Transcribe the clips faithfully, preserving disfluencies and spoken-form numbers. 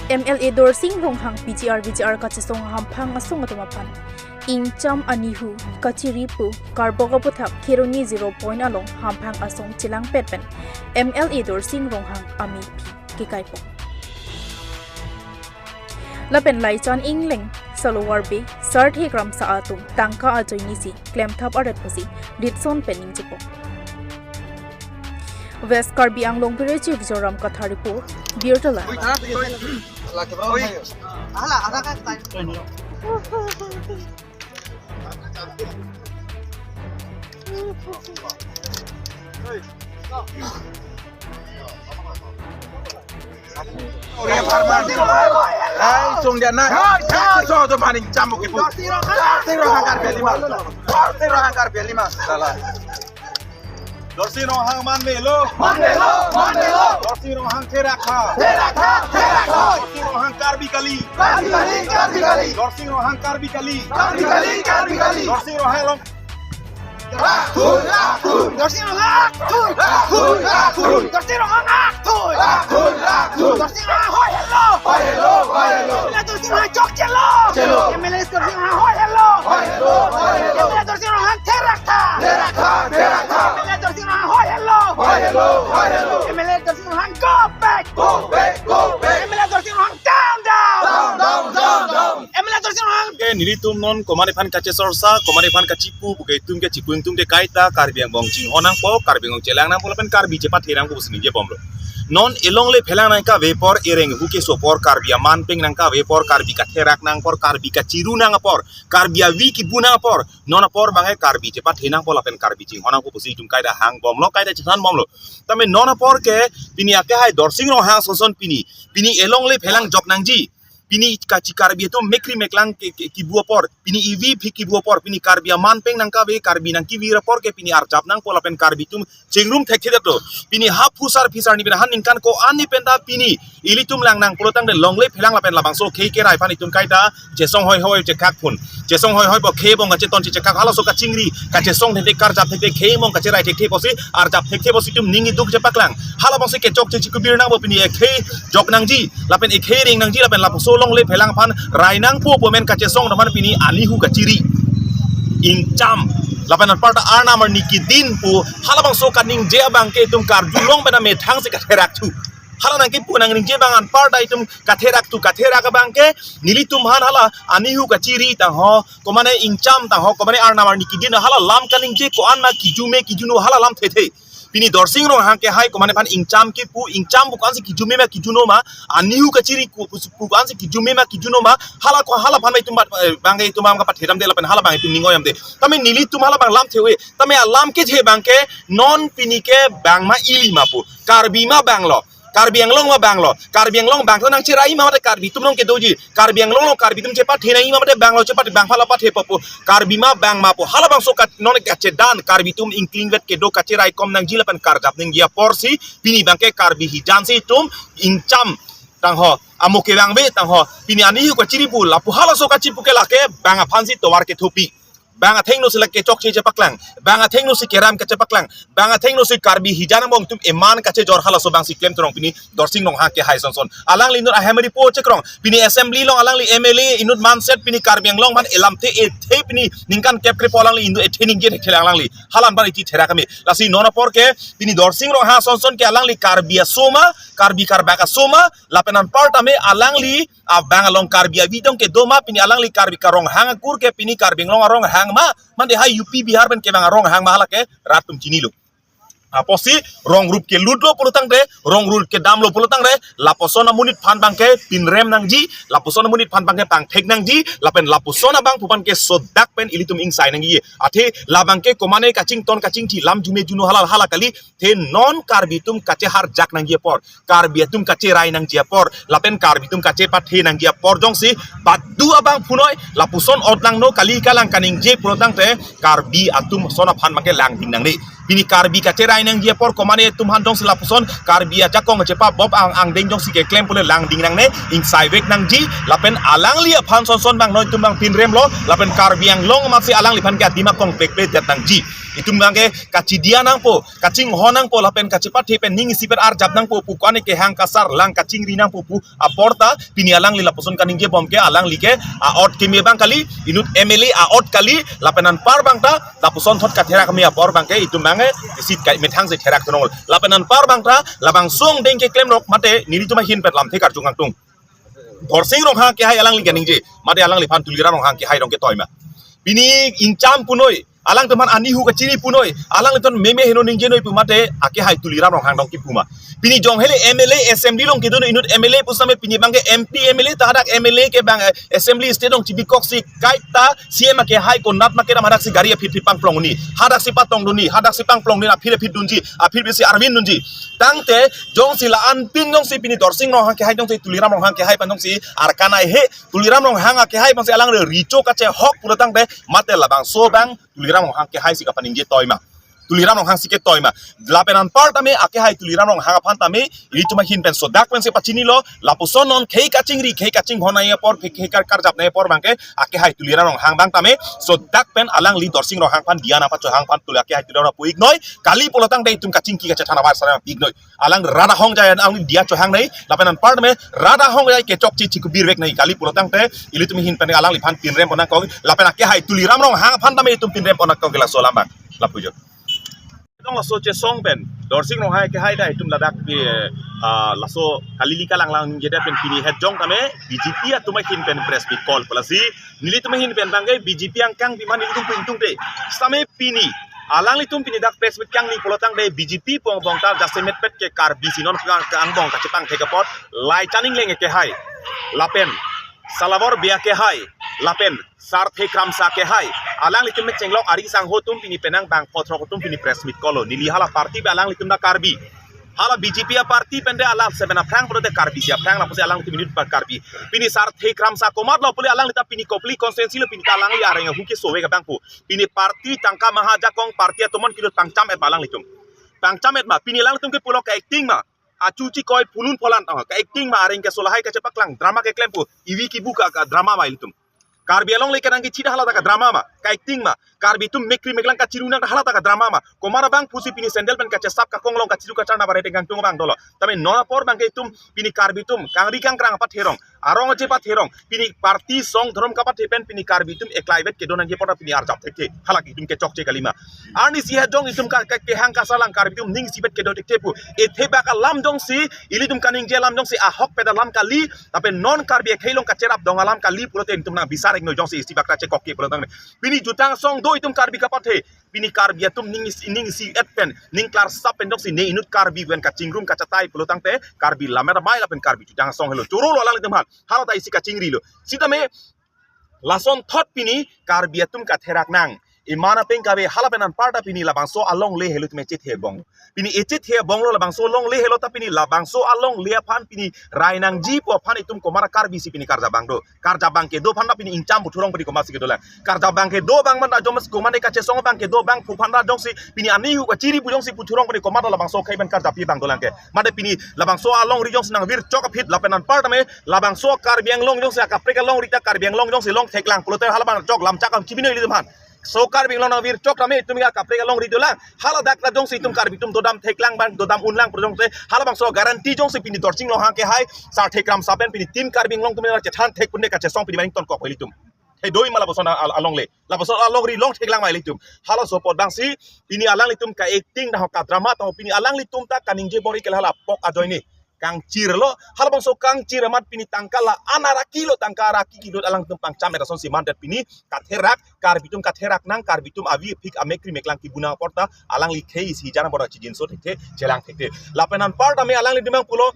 M L A Dorsing Ronghang P G R V G R kachesong ahamphang asong atum aphan ingcham anihu kachiri pu karbok aputhak Kheroni zero point along hamphang asong chelangpet pen M L A Dorsing Ronghang amephi kekaipon. Lapen Laichan Engleng Salowarbe Sarthe Kramsa atum tangka ajoinesi klemthap aret pusi ritson pen ningjepon. West Karbi Anglong Bureau Chief Joram Kathar report, Birta Live. Hai, sung dia na. Hai, so do maning camu kipu. Tiro hangkar belima. Tiro hangkar belima. Salah. Dorsing Ronghang manmelo. Manmelo, manmelo. Dorsing Ronghang therak tha. Therak tha, therak tha. Dorsing Ronghang Karbi kali. Karbi kali, Karbi kali. Dorsing Ronghang Karbi kali. Karbi kali, Karbi kali. Dorsing Ronghang long. Akthui, akthui. Dorsing Ronghang akthui. Akthui, akthui. Dorsing Ronghang akthui. Akthui, akthui. Dorsing Ronghang hoi hello. Hoi hello, hoi hello. M L A Dorsing Ronghang chokchelo. Chelo. M L A Dorsing Ronghang hoi hello. Hoi hello, hoi hello. M L A Dorsing Ronghang therak tha. Therak tha, therak tha. M L A Dorsing Ronghang hoi hello. Hoi hello, hoi hello. M L A Dorsing Ronghang go back. Go back, go back. M L A Dorsing Ronghang down, down. Down, down, down, down. M L A Dorsing Ronghang. Ke nelitum non komatne aphan kachechorcha, komatne aphan kachipu, puke itum ke chipu ingtung ke kaita, Karbi angbong chinghon nangpo, Karbi angbong chelang nangpo, lapen Karbi chepathe nangpo pusi ningjebomlo. Non elongle phelang nangkave apor, ereng hu keso apor, Karbi aman peng nangkave apor, Karbi katherak nang apor, Karbi kachiru nang apor, Karbi avi kibu nang apor, non apor abangke Karbi chepathe nangpo lapen Karbi chinghon nangpo pusi itum kaita hangbomlo, kaita chethanbomlo. Tame non apor ke pini akehai Dorsing Ronghang asonson pini, pini elongle phelang jok nangji. Pini kachi Karbi atum mekri meklang ke, ke, kibu apor, pini ivi phi kibu apor, pini Karbi aman peng nangkave, Karbi nangkevir apor ke pini arjap nangpo lapen Karbi atum chingrum thekthe to. Pini ha phusar phisar ni pini han ningkan ko-an ni penta pini ilitum lang nang pulotangte longle phelang lapen labangso khei kerai aphan itum kaita chesong hoi hoi chekak phun. Chesong hoi hoi bo khei bong kacheton chechekak halaso kachingri, kachesong thekthe, karjap thekthe, khei bong kacherai thekthe pusi, arjap thekthe pusi itum ning iduk chepaklang. Halabangsi kechokche chikubir nangpo pini ekhei jok nangji, lapen ekhei ring nangji, lapen lapuson longle phelang aphan rai nangpo pu amen kachesong atum aphan pini anihu kachiri. Ingcham. Lapen anparta arnam arni kedin pu halabangso kaningje abangke itum karjulong pen amethang si katherak thu. Hala nangkipu nangningje abang anparta itum katherak thu, katherak abangke nelitum aphan hala anihu kachiri tangho, komatne ingcham tangho, komatne arnam arni kedin hala lam kaningje ko-an ma kijume kijuno hala lam thekthe. Pini Dorsing Ronghang kehai komatne aphan ingcham kipu, ingcham pu ko-ansi kijume ma kijuno ma, anihu kachiri ku, pu, pu ko-ansi kijume ma kijuno ma, hala ko hala aphan ma itum bat, eh, abangke itum abang kapathedamde lapen hala abang itum ning-oi damde. Tame nelitum hala abang lam the-oi. Tame alam kethe abangke non pini ke bang ma ili ma pu. Karbi ma banglo. Karbi Anglong ma banglo. Karbi Anglong bangthu nangcherai ma mate Karbi atum along kedoji. Karbi Anglong along Karbi atum chepathe nangji ma mate banglo chepathe, bang phala pathe papo. Karbi ma bang ma pu. Halabangso kat non kachedan Karbi atum ingklingvet kedo kacherai kom nangji lapen karjap nangji aporsi pini abangke Karbi hijan si itum ingcham tangho, amo kevangve tangho. Pini anihu kachiri pu lapu halaso kachipu ke lake bang aphansi tovar kethopi. Bang athengno si lake chokche chepaklang. Bang athengno si keram kachepaklang. Bang athengno si Karbi hijan angbong atum eman kachejor halaso abangsi klemthrong pini Dorsing Ronghang kehai asonson. Alangli inut ahem ripo chekrong. Pini assembly along alangli M L A inut manset pini Karbi Anglong aphan elamthe ethe pini ningkan kep krepo alangli inut ethe ningje thelang alangli. Halam ban iti therak kami. Lasi non apor ke pini Dorsing Ronghang asonson ke alangli Karbi aso ma, Karbi karbak aso ma, lapen anparta me alangli abang along Karbi avi dong kedo ma, pini alangli Karbi karonghang akur ke pini Karbi Anglong aronghang ma, mande ha U P Bihar pen kevang aronghang ma hala ke rat atum chinilo. Apotsi rong rup kelutlo pulotangte, rong rup kedamlo pulotangte, lapuson amonit aphan abangke pinrem nangji, lapuson amonit aphan abangke pangthek nangji, lapen lapuson abangphu aphan ke sodak pen ilitum ingsai nangji. Athe labangke komatne kachington kachingthi lam jume juno hala hala kali, the non Karbi atum kacheharjak nangji apor. Karbi atum kacherai nangji apor, lapen Karbi atum kachepathe nangji apor jongsi badu abangphu noi, lapuson ot langno kali kalang kaningje pulotangte Karbi atum ason aphan abangke langding nangne. Pini Karbi kacherai nangji apor komatne atum aphan jongsi lapuson Karbi ajakong chepa bop ang angdeng jongsi keklem pule langding nangne, ingsaivek nangji, lapen alangli aphan sonson abang noi atum abang pinremlo, lapen Karbi Anglong amatsi alangliphan ke adim akong plekple det nangji. Itum abangke kachidia nangpo, kachinghon nangpo, lapen kachepathe pen ning isipet arjap nangpo pu ko-an kehang kasar lang kachingri nangpo pu apor ta pini alangli lapuson kaningje bom ke alangli ke a-ot keme abang kali, inut M L A a-ot kali, lapen anpar abang ta lapuson thot katherak me apor abangke itum abangke isit kai methang si therak thonong. Lapen anpar abang ta labangso angdeng keklemrok mate nelitum ahin pen lamthe karju kangtung. Dorsing Ronghang akehai alangli kaningje, mate alangliphan Tuliram Ronghang akehai dong ketoi ma? Pini ingcham punoi, alangtum aphan anihu kachiri punoi, alanglitum meme heno ningjenoi pu mate akehai Tuliram Ronghang dong kipu ma? Pini jong hele M L A assembly along kedo inut M L A pusitame pini abangke M P M L A ta hadak M L A ke abang, eh, assembly state along chibikoksi kaita C M akehai konat ma kedam hadak si gari aphit phit pangplong ni, hadak si patong dun ni, hadak si pangplong ni, aphit aphit dunji, aphit si arvin dunji. Tangte jongsi la-an pin jongsi pini Dorsing Ronghang akehai jongsi Tuliram Ronghang akehai aphan jongsi arkanai he, Tuliram Ronghang akehai aphansi alangli richo kachehok pulo tangte mate labangso abang Tuliram Ronghang akehai si kapaningje toi ma? Tuliram Ronghang si ketoi ma? Lapen anpar tame akehai Tuliram Ronghang aphan tame ilitum ahin pen sodak pensi pachinilo, lapuson non khei kachingri, khei kachinghon nai apor, khei, khei kar-, karjap nai apor abangke akehai Tuliram Ronghang abang tame sodak pen alangli Dorsing Ronghang aphan diya nangpachohang aphan tuli akehai Tuliram Ronghang pu-iknoi, kali pulo tangte itum kachingki kachethan abar sara pu-iknoi. Alang rat ahong jai alangli diya chohang nai, lapen anpar tame rat ahong jai kechokche chikubir vek nai, kali pulo tangte ilitum ahin pen alangliphan pinrem pon nangkok, lapen akehai Tuliram Ronghang aphan tame itum pinrem pon nangkok ke laso alam abang. Lapu jo. Tong laso chesong pen Dorsing Ronghang akehai ta itum ladak pi, ah, laso kalili kalanglang ningjedet pen pini het jong tame B J P atum ahin pen press meet call pu lasi nelitum ahin pen abangke B J P angkang pi ma nelitum pu ingtungte. Sitame pini alanglitum pini dak press meet kangni pulo tangte B J P pong pong ta jasemet pet ke Karbi si non ka-, ka-, angbong kachepangthek apot Lai Chaningleng akehai, lapen Salabor Bey akehai, lapen Sarthe Kramsa akehai, alanglitum me chenglok ari sangho atum pini penang bang potrok atum pini press meet call lo. Neli hala party pen alanglitum ta Karbi. Hala B J P aparty pen de hala seven aphrang pulote Karbi si aphrang lapusi alanglitum inut pa Karbi. Pini Sarthe Kramsa komat lo pule alangli ta pini Kopili constituency lo pini ta alangli areng ahu keso-e abang pu. Pini party tangka maha ajakong party atomon kilo pangcham-et ma alanglitum? Pangcham-et ma? Pini alanglitum ke pulo ka-acting ma? Achu chikoi phulun pholan, ah, ka-acting ma, areng keso lahai kachepaklang, drama keklem pu, ivi kibu ka, ka drama ma ilitum? Karbi Anglong le kenang kechida hala ta ka drama ma, ka-acting ma? Karbi atum mekri meklang kachiru nang hala ta ka drama ma? Komat abang pusi pini sandal pen kachesap kakong long kachiru kachar na bare tenggang tung abang dolo. Tame non apor abangke itum pini Karbi atum kangri kangkrang apathe rong, arong aje apathe rong, pini party song dhorom kapathe pen pini Karbi atum eklai vet kedo nangji apot pini arjap thekthe. Halake itum kechokche kali ma? Arnisi het jong itum ka, ka, kehang kasar lang Karbi atum ning isipet kedo thekthe pu. Ethe bak alam jongsi, ilitum kaningje alam jongsi ahokpet alam kali, lapen non Karbi akhei along kacherap dong alam kali pulote itum nang bisar-iknoi jongsi isi bak ta chekok ke pulo tangte. Pini jutang asong do itum Karbi kapathe. Pini Karbi atum ning isi, ning isi-et pen, ning klarsap pen jongsi ne inut Karbi pen kachingrum kachatai pulo tangte Karbi lammet amei lapen Karbi jutang asong helo. Choro lo alanglitum aphan. Hala ta isi kachingri lo. Sitame lason thot pini Karbi atum katherak nang. Iman apeng kave hala pen anpar ta pini labangso alongle helo tame chethe bong. Pini echethe bong lo labangso alongle helo ta pini labangso alongle aphan pini rai nangji pu aphan itum komat Karbi si pini karjap abang do? Karjap abang kedo aphan ta pini ingcham pu thurong pini komat si kedo lang? Karjap abang kedo abang man ta jom si komat ne kachesong abang kedo abang pu aphan ta jongsi pini anihu kachiri pu jongsi pu thurong pini komat labangso akhei pen karjap pi abang dolang ke? Mate pini labangso alongri jongsi nangvirchok aphi lapen anpar tame labangso Karbi Anglong jongsi akaprek alongri ta Karbi Anglong jongsi long theklang pulote hala abang chok lamchak ang chibino ilitum aphan. So Karbi Anglong nangvirchok tame itum akaprek alongri dolang. Hala dak ta jongsi itum Karbi atum dodam theklang abang dodam unlang pu jongsi hala abangso guarantee jongsi pini Dorsing Ronghang akehai Sarthe Kramsa pen pini Team Karbi Anglong atum chethan thek pune kachesong pini maning tonkok ilitum. He doi ma lapuson al-, alongle. Lapuson alongri long theklang ma ilitum. Halaso apot abangsi pini alanglitum ka-acting dah ka drama tahu pini alanglitum ta kaningje bor-i ke hala pok ajoine. Kangchir lo, hala abangso kangchir amat pini tangka la-an araki lo, tangka araki kilo alanglitum pangcham-et asonsi mandet pini katherak, Karbi atum katherak nang, Karbi atum avi aphik amekri meklang kibu nang apor ta alangli khei isi jana bor-a chijinso thekthe, chelang thekthe. Lapen anpar tame alanglitum abang pulo,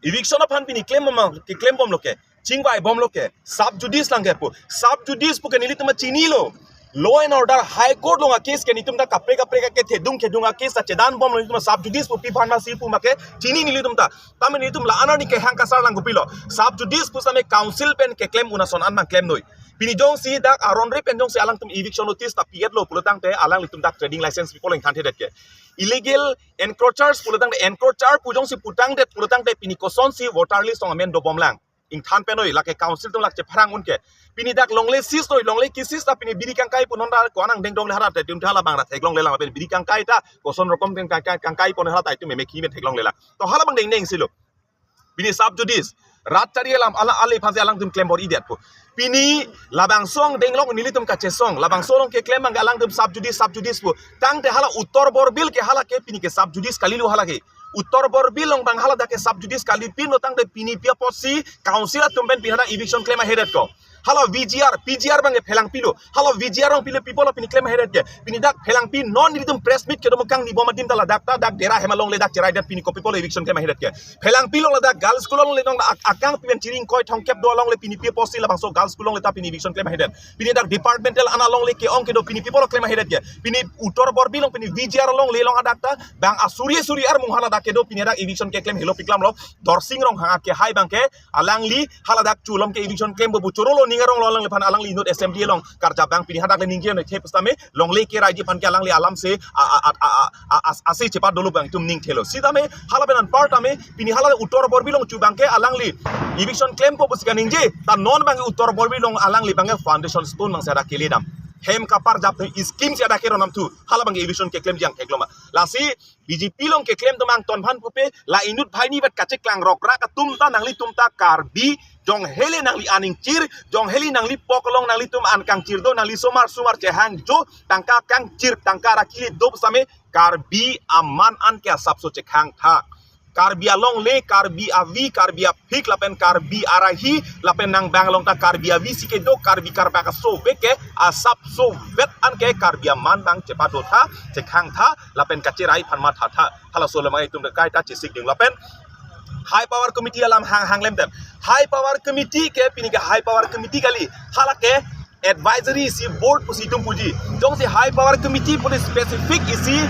eviction aphan pini klem bom, keklem bom lo ke, chingvai bom lo ke, sub judice lang ke pu. Sub judice pu ke nelitum chinilo. Law and order, High Court along a-case ke nelitum ta kaprek kaprek ke thedung thedung a-case ta chedan bom lo nelitum sub judice pu pi aphan ma si pu ma ke chini nelitum ta. Tame nelitum la-an arni kehang kasar lang kopilo. Sub judice pu sitame council pen keklem un ason an abang klemnoi. Pini jongsi dak aron re pen jongsi alangtum eviction notice ta pi-et lo pulo tangte alanglitum dak trading license pi poleng than thedet ke. Illegal encroachers pulo tangte encroacher pu jongsi putangdet pulo tangte pini kosonsi voter list along amen dobom lang? ingthan pen noi, lake council atum lake chepharang un ke. Pini dak longle sis noi, longle kisis ta pini biri kangkai pu non ta ko-an angdeng dongle harat atum ta hala bang ta theklongle lang, lapen biri kangkai ta koson rokom kang-, kang-, kangkai pon hala ta itum meme kimi theklongle lang. To hala bang dengdeng si lo. Pini sub judice, rat chari alam, ala ale aphansi alangtum klem bor-idetpo. Pini labangso angdeng along nelitum kachesong, labangso along keklem abang alangtum sub judice, sub judice pu. Tangte hala Uttar Borbil ke hala ke pini ke sub judice kalilo hala ke. Uttar Borbil along abang hala dak ke sub judice kalipin lo, tangte pini pi apotsi council atum pen pini hala eviction klem ahedet ko. Hala V G R, P G R abang ke phelangpi lo. Hala V G R along pilo people pini klem ahedet ke. Pini dak phelangpi non nelitum press meet kedo mukang ni bom adim ta ladak ta dak Dera hem along le dak cherai det pini ko people eviction klem ahedet ke. Phelangpi along ladak girls school along le nong ak-, akangpi pen chiring koi thongkep do along le pini pi apotsi labangso girls school along le ta pini eviction klem ahedet. Pini dak departmental ana along le ke-ong kedo pini people klem ahedet ke. Pini Uttar Borbil along pini V G R along le along adak ta bang asuri suri armung hala dak kedo pini dak eviction keklem helo piklam lo. Dorsing Ronghang akehai abang ke alangli hala dak chulom ke eviction klempo pu choro lo ning arong lo alangliphan, alangli inut assembly along karjap abang pini hadak le ningje noi the pusitame longle keraiji aphan ke alangli alam se a, a, a, a, a, a, as-, ase chepat dolo abang itum ning thelo. Sitame hala pen anpar tame pini hala Uttar Borbil along chu abang ke alangli eviction klempo pusi kaningje ta non abang Uttar Borbil along alangli abang ke foundation stone abang se dak kele dam. Hem kaparjap the scheme se dak ke ronam thu hala abang ke eviction keklem jang thekloma. Lasi B J P along keklem atum angton aphan pupe la inut banghini vet kacheklang rokrak atum ta nanglitum ta Karbi, jong hele nangli aning chir, jong hele nangli pokolong nanglitum an kangchir do, nangli somar somar chehang jo, tangka kangchir, tangka rakili do same Karbi aman an ke asapso chekhang tha. Karbi alongle, Karbi avi, Karbi aphik, lapen Karbi arahi, lapen nang bang along ta Karbi avi si kedo, Karbi karbak asove ke asapso vet an ke Karbi aman abang chepadotha, chekhang tha, lapen kacherai aphan mathatha. Halaso alam itum kaita chesik ding lapen High Power Committee alam hang hang lemtem. High Power Committee ke pini ke High Power Committee kali. Hala ke advisory isi board pusi itum puji. Jongsi High Power Committee pu specific isi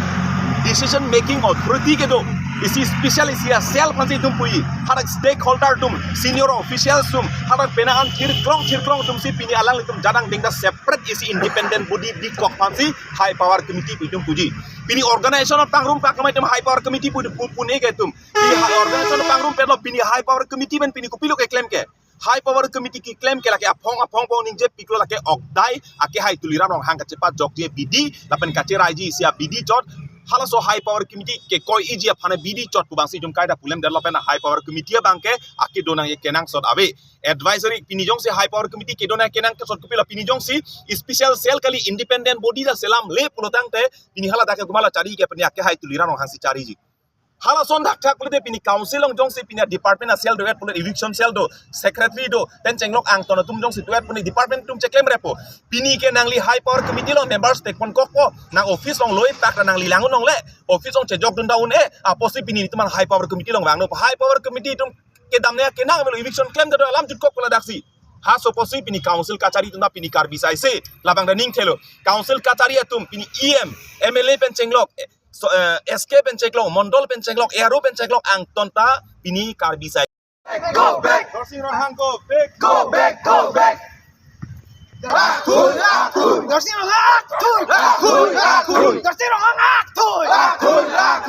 decision making authority kedo. Isi special isi a cell aphansi itum puji. Hadak stakeholder atum, senior officials atum, hadak pena an thirklong thirklong atum si pini alanglitum jadang ding ta separate isi independent body bikok aphansi High Power Committee pu itum puji. Pini organization apangrum pakmai itum High Power Committee pu, pu, pune ke itum. Pini ha-, organization apangrum petlo pini High Power Committee pen pini kopilo keklem ke. High Power Committee keklem ke lake aphong aphong pong ningje piklo lake okdai akehai Tuliram Ronghang kachepajokji abidi lapen kacheraiji isi abidi chot. Halaso High Power Committee kekoi iji aphan abidi chot pu abangsi itum kaita pulem det lapen High Power Committee abang ke akedo nangji kenangsot ave. Advisory pini jongsi High Power Committee kedo nangji kenangsot kopilo pini jongsi special cell kali independent body ta selam le pulo tangte pini hala dak ke komat la chari ke pini akehai Tuliram Ronghang si chariji. Halason thakthak pulote pini council along jongsi pini department a cell do-et pulote eviction cell do, secretary do, pen chenglok angton atum jongsi do-et puni department atum cheklem repo. Pini ke nangli High Power Committee along members tek pon kokpo, nang office along loi pak ta nangli lang un longle, office along chejok dun ta un-e, apotsi pini itum an High Power Committee along vangno. High Power Committee atum kedam ne kenang melo eviction klem do alam jutkok pula daksi. Halaso apotsi pini council kachari atum ta pini Karbi sai se, labang ta ning thelo. Council kachari atum pini E M, M L A pen chenglok, eh, so, eh, S K pen chenglok, Mondol pen chenglok, A R O pen chenglok angton ta pini Karbi sai. Go back! Dorsing Ronghang go back! Go back, go back! Athun, athun! Dorsing Ronghang athun! Athun, athun! Dorsing Ronghang athun! Athun, athun!